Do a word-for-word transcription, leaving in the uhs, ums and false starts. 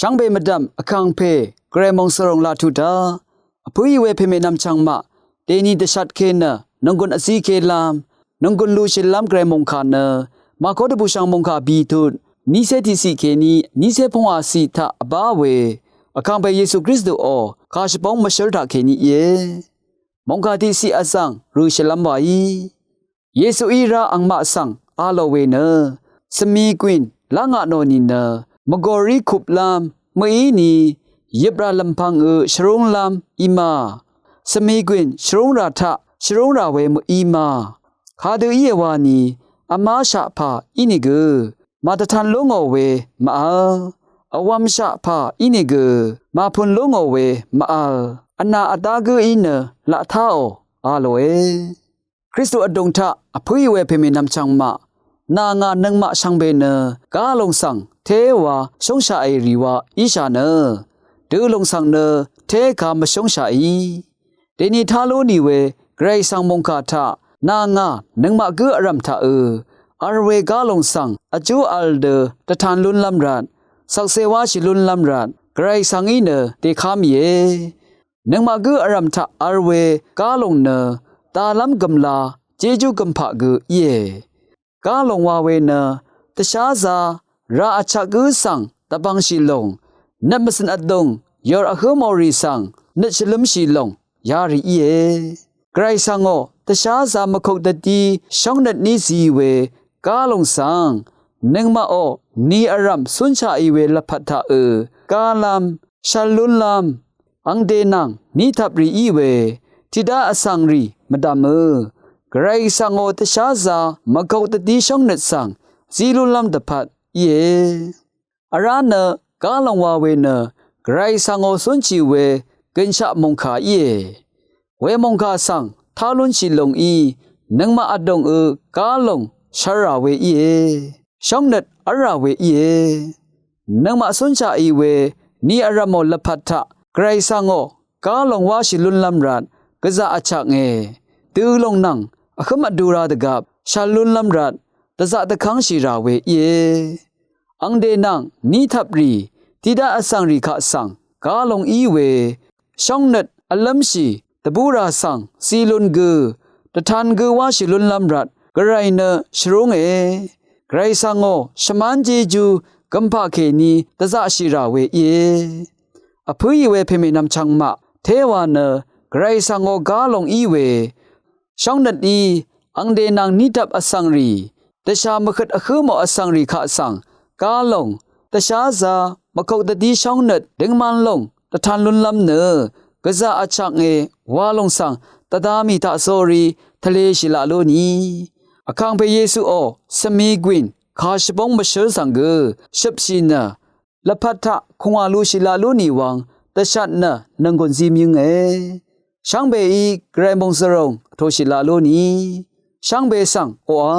Shvngbe mvdv̀m vkàngpè Gvray mòngsvròng laq tuq taq vpǿì we pèmè nvmchvng maq dèni dvshatke nø nònggùn vzíkelv́m, nònggùn lushìlv́m Gvray mòngkà nø Màkó dvbùshv̀ng mòngkà bì tut nícé tiqciq kèní nícé pungwàciq taq vbá we vkàngpè Yesu Kristuò kà shvbóng mvshǿl taqkèní íe. Mòngkà tiqciq vzv̀ng rø̀shìlv́m wàí Yesuí rá angmaq svng a lò we nø svmigwìn lá ngà nò nìnø mvgòrí kuplv́m mø̀í ni yøprà lv̀mpv̀ngø shvrúnglv́m í ma, svmigwìn shvrúngrà taq shvrúngrà we mø̀í ma, kadø íe wani vmáshaq pà ínìgø màdvtan lú ngò we mv-vl, vwv̄mshaq pà ínìgø màpun lú ngò we mv-vl, vnà vdá gǿí nø laq táò a lòe. Kristu vdùng taq vpǿì we pèmè nvmchvng maq nà ngà nøngmaq shvngbe nø gálòng svng téwa shóngshaqì rì wa íshà nø dø lòng svng nø téka mvshóngshaqí dèni tá lú nì we Gvray svng mòngkà taq nà ngà nøngmaq gǿ vrv̀m taqø vl we gálòng svng vjú vl dø dvtan lúnlv́m rvt, shvkse wáshì lúnlv́m rvt Gvray svng í nø dèká mìe. Nøngmaq gǿ vrv̀m taq vl we gálòng nø dalv́m gø̀mla jejú gø̀mpaq gø íe. Gálòng wa we nø dvsházā rà vchvk gǿ svng dvbvngshì lòng, nøt mvcø̀n vdùng yòr vhǿ mòrì svng nøt shvlǿmshì lòng yarì íe. Gvray svngò dvsházā mvkuk dvdí shóngnøt ní zi we gálòng svng nøngmaqò ni vrv̀m cúnshaqì we lvpat taqø gálv́m, shvl lúnlv́m, angde nvng ní tvprì í we tiqdá vsvngrì mvdv̀mø Gvray svngò dvsházā mvkuk dvdí shóngnøt svng zí lúnlv́m dvpvt íe. Vrá nø gálòng wa we nø Gvray svngò cúnshì we gønshaq mòngkà íe. We mòngkà svng tá lúnshì lòngí nøngmaq vdòngø gálòng shvrà we íe. Shóngnøt v́lrà we íe. Nøngmaq cúnshaqì we ni vrv̀mò lvpat taq Gvray svngò gálòng wáshì lúnlv́m rvt gvzaq vchvknge. Dø lòng nvng vhǿm vdura dvgvp shvl lúnlv́m rvt dvzaq dvkv́ngshì rà we íe. Angde nvng ní tvprì tiqdá vsvngrì kaq svng gálòng í we shóngnøt vlǿmshì dvbúrà svng zí lún gø dvtan gø wáshì lúnlv́m rvt Gvray nø shvrúnge. Gvray svngò shvmán jejú gø̀mpaq kèní dvzaqshì rà we íe. Vpǿì we pèmè nvmchvng maq téwa nø Gvray svngò gálòng í we shóngnøt í angde nvng ní tvp vsvngrì dvshà mvhøt vhǿ mò vsvngrì kaq svng gálòng dvsházā mvkuk dvdí shóngnøt døngman lòng dvtan lúnlv́m nø gvzaq vchvknge wa lòng svng dvda mì taqsórí tvleshì laq lú ni. Vkàngpè Yesuò svmigwìn kà shvbóng mvshǿl svng gø shøpshì nø lvpat taq kùngwà lushì laq lú nì wvng dvshat nø nònggùn zí mvyǿnge. Shvngbeí Gvray mòngsvròng vtōshì laq lú ni. Shvngbe svng oqà